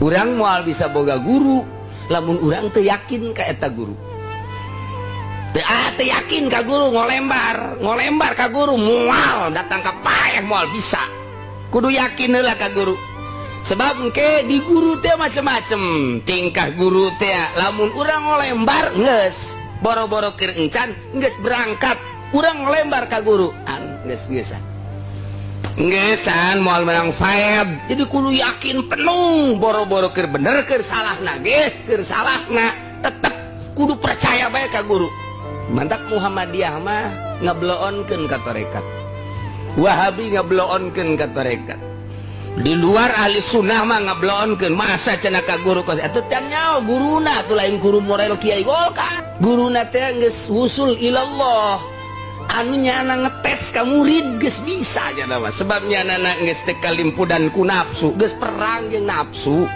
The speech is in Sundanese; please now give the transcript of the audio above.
Urang moal bisa boga guru lamun urang teu yakin ka eta guru. Teu, ah, teu yakin ka guru, ngolembar ngolembar ka guru, moal datang ka paeh, moal bisa. Kudu yakin heula ka guru, sebab engke di guru teh macem-macem tingkah guru teh. Lamun urang ngolembar, geus boro-boro keur encan, geus berangkat urang ngolembar ka guru, an geus geusan gesan, moal menang faed. Jadi kudu yakin penuh, boro-boro keur bener, keur salah ge, keur salah tetep kudu percaya bae ka guru. Mantap, Muhammadiyah mah ngebloonkeun ka tarekat, Wahabi ngebloonkeun ka tarekat, di luar ahli sunnah mah ngebloonkeun. Masa cenah ka guru kos atuh can nyaho guruna atuh, lain guru model Kiai Golkar. Guruna teh geus wusul ilallah, anu nyana ngetes ka murid geus bisa nya mah, sebab nyana geus teu kalimpudan ku nafsu, geus perang jeung nafsu.